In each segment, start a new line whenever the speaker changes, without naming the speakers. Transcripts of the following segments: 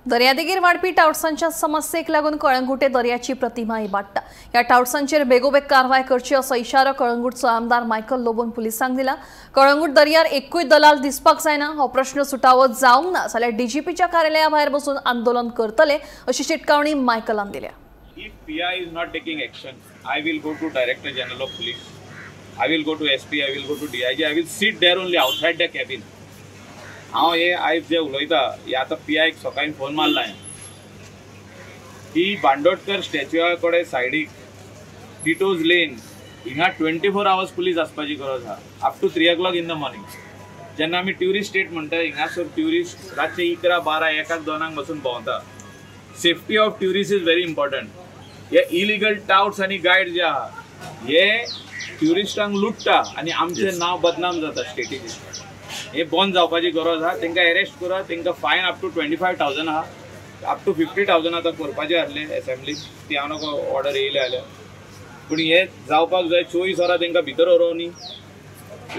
दर्यादेगेर वाडपी टावट्सांच्या समस्येक लागून कळंगुटे दर्याची प्रतिमा इबाडटा. ह्या टावट्सांचेर बेगोबेग कारवाय करची असो इशारो कळंगूटचो आमदार मायकल लोबोन पुलिसांक दिला. कळंगूट दर्यार एकूय दलाल दिसपाक जायना, हो प्रश्न सुटावो जावंक ना जाल्यार डीजीपीच्या कार्यालया भायर बसून आंदोलन करतले अशी शिटकावणी मायकलान दिल्या.
If PI is not taking action, I will go to Director General of Police, I will go to SP, I will go to DIG, I will sit there only outside the cabin. हांव हे आयज जे उलयता हे आतां P आयक सकाळीं phone मारला हांवें की बांडोडकर स्टॅच्युआ कडेन सायडीक टिटोज लेन हिंगा 24 आवर्स पुलीस आसपाची गरज आहा, up to 3 o'clock in the morning. जेन्ना आमी ट्युरिस्ट स्टेट म्हणटा, हिंगासर ट्युरिस्ट रातचे 11, 12, 1, 2 बसून भोंवता. Safety of tourist is very important. हे इलिगल टावट्स आनी गायड जे आहा हे ट्युरिस्टांक लुट्टा आनी आमचें नांव बदनाम जाता स्टेटीचें. हे बंद जावपाची गरज आहा. तांकां अरेस्ट करा, तांकां फायन अप टू 25,000 आहा, अप टू 50,000 आतां करपाचें आसलें एसेंब्लीक, ती हांव नको ऑर्डर येयले जाल्यार. पूण हे जावपाक जाय. 24 वरां तांकां भितर व्हरूं न्ही,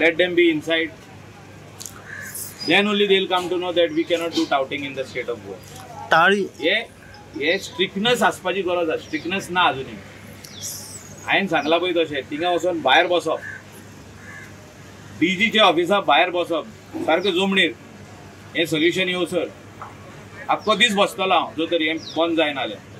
let them be inside, then only they will come to know that we cannot do touting in the state of Goa. हे हे स्ट्रिक्टनस आसपाची गरज आसा. स्ट्रिक्टनस ना अजुनूय. हांवें सांगलां पळय तशें, थिंगा वचोन भायर बसप, डीजीच्या ऑफिसा भायर बसप सारकें जमणीर, हें सोल्युशन येवसर आख्खो दीस बसतलो हांव जो तरी हें बंद जायना जाल्यार.